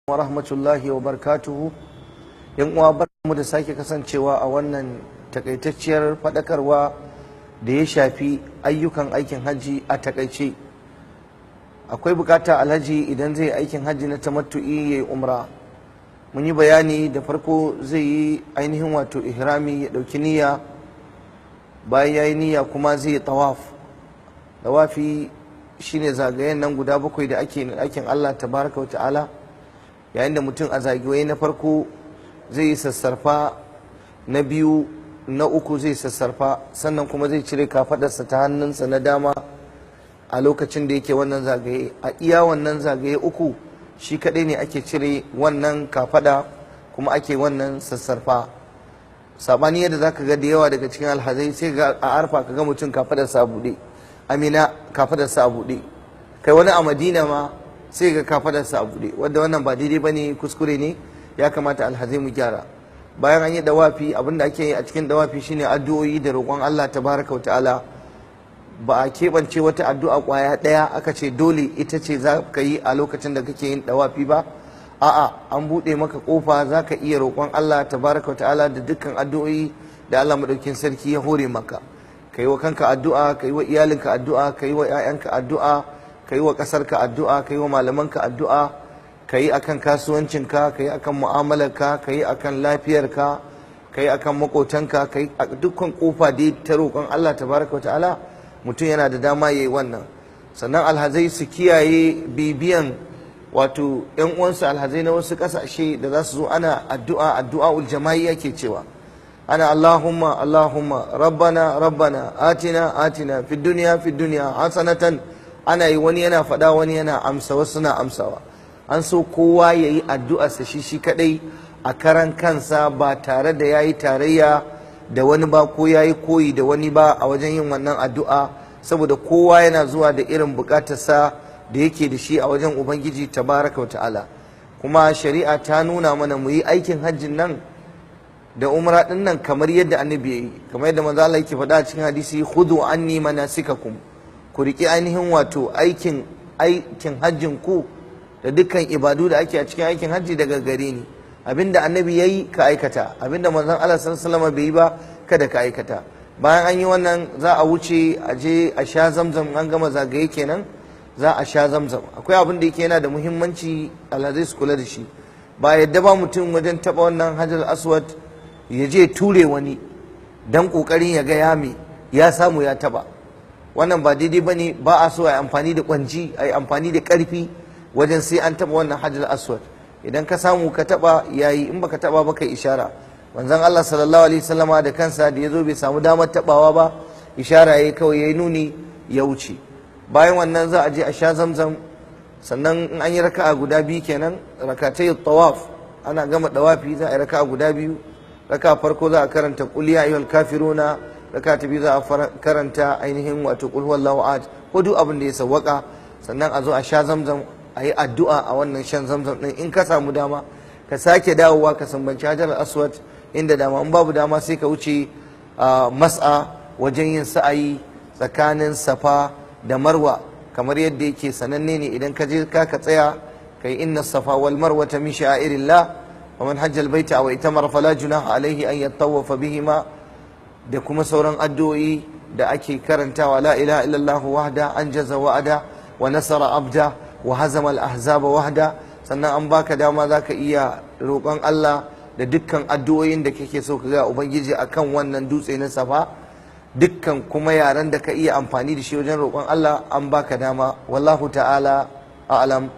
Wa rahmatullahi wa barakatuhu. Yan uwa, barkamu da sake kasancewa a wannan takaitacciyar faɗakarwa da ya shafi ayyukan aikin hajji a takaice. Akwai bukata alhaji idan zai aikin hajji na tamattu'i ya yi umra. Mun yi bayani da farko, zai yi ainihin wato ihrami, ya ɗauki niyya. Bayan ya yi niyya kuma zai yi tawaf. Tawafi shine zagayen nan guda bakwai da ake aikin Allah tabaraka wa ta'ala. Yayin da mutum a zagaye na farko zai yi sassarfa, na biyu, na uku zai sassarfa, sannan kuma zai cire kafadarsa ta hannunsa na dama a lokacin da yake wannan zagaye. A iya wannan zagaye uku shi kadai ne ake cire wannan kafada kuma ake wannan sassarfa. Sabani yadda zaka ga da yawa daga cikin alhazai, sai ga a Arfa ka ga mutum kafadarsa a buɗe, a Mina kafadarsa a buɗe, kai wani a Madina ma sai ga kafadarsa a buɗe, wanda wannan ba daidai bane, kuskure ne. Ya kamata alhazai mu gyara. Bayan an yi dawafi, abinda ake yi a cikin dawafi shine addu'o'i da roƙon Allah tabaraka wa ta'ala. Ba a keɓance wata addu'a ƙwaya ɗaya aka ce dole ita ce za ka yi a lokacin da kake yin dawafi ba. A'a, an buɗe maka ƙofa, za ka iya roƙon Allah tabaraka wa ta'ala da dukkan addu'o'i da Allah maɗaukin sarki ya hore maka. Ka yi wa kanka addu'a, ka yi wa iyalinka addu'a, ka yi wa 'ya'yanka addu'a, ka yi wa ƙasarka addu'a, ka yi wa malamanka addu'a, ka yi akan kasuwancinka, ka yi akan mu'amalarka, ka yi akan lafiyarka, ka yi akan maƙotanka, ka yi dukkan ƙofa dai ta roƙon Allah tabaraka wa ta'ala, mutum yana da dama ya yi wannan. Sannan alhazai su kiyaye bibiyan wato yan uwansu alhazai na wasu ƙasashe da za su zo ana addu'a, addu'a jama'i yake cewa ana "Allahumma Allahumma rabbana rabbana atina atina fid dunya fid dunya hasanatan". Ana yi, wani yana faɗa, wani yana amsa, wasu suna amsawa. An so kowa ya yi addu'arsa shi shi kadai a karan kansa, ba tare da ya yi tarayya da wani ba ko ya yi koyi da wani ba a wajen yin wannan addu'a, saboda kowa yana zuwa da irin bukatarsa da yake da shi a wajen Ubangiji tabaraka wa ta'ala. Kuma shari'a ta nuna mana mu yi aikin hajjin nan da umra din nan kamar yadda Annabi ya yi, kamar yadda manzo Allah yake faɗa a cikin hadisi: "Khudhu anni manasikakum." Ku riƙi ainihin wato aikin hajjin ku da dukkan ibadu da ake a cikin aikin hajji daga gare ni. Abinda Annabi yayi, ka aikata. Abinda manzon Allah sallallahu alaihi wasallam bai yi ba, kada ka aikata. Bayan an yi wannan, za a wuce a je a sha Zamzam. An gama zagaye kenan, za a sha Zamzam. Akwai abin da yake yana da muhimmanci alhazai su kula da shi. Ba yadda ba mutum wajen taba wannan Hajar Aswad ya je ture wani dan kokarin ya ga ya me ya samu ya taba. Wannan ba daidai bane. Ba a so a yi amfani da kwanji, a yi amfani da karfi wajen sai an taba wannan Hajar Aswad. Idan ka samu ka taba, yayi. In baka taba ba, kai ishara. Manzon Allah sallallahu alaihi wasallama da kansa da yazo bai samu damar tabawa ba, ishara yayi kawai, yayi nuni, ya wuce. Bayan wannan za a je a sha Zamzam. Sannan in an yi raka'a guda biyu kenan, rakatai tawaf, ana gama dawafi za a yi raka'a guda biyu. Raka'a farko za a karanta "Qul ya ayyuhal kafiruna", raka'a ta biyu za a karanta ainihin wato "Qul huwallahu ahad" ko duk abin da ya sawwaka. Sannan a zo a sha Zamzam, a yi addu'a a wannan shan Zamzam din. In ka samu dama, ka sake dawowa ka sambanci Hajar Aswad inda dama. In babu dama, sai ka wuce Mas'a wajen yin sa'ayi tsakanin Safa da Marwa, kamar yadda yake sananne ne. Idan ka je ka tsaya kai "Inna safa wal marwata min sha'airillah wa man hajja al baita aw itamara fala junaha alaihi an yatawafa bihima", da kuma sauran addu'o'i da ake karantawa: "La ilaha illallah wahda anjaza wa'ada wa nasara abda wa hazama al ahzaba wahda". Sannan an baka dama, zaka iya roƙon Allah da dukkan addu'o'in da kake so ka ga Ubangiji akan wannan dutse na Safa. Dukkan kuma yaren da ka iya amfani da shi wajen roƙon Allah, an baka dama. Wallahu ta'ala a'lam.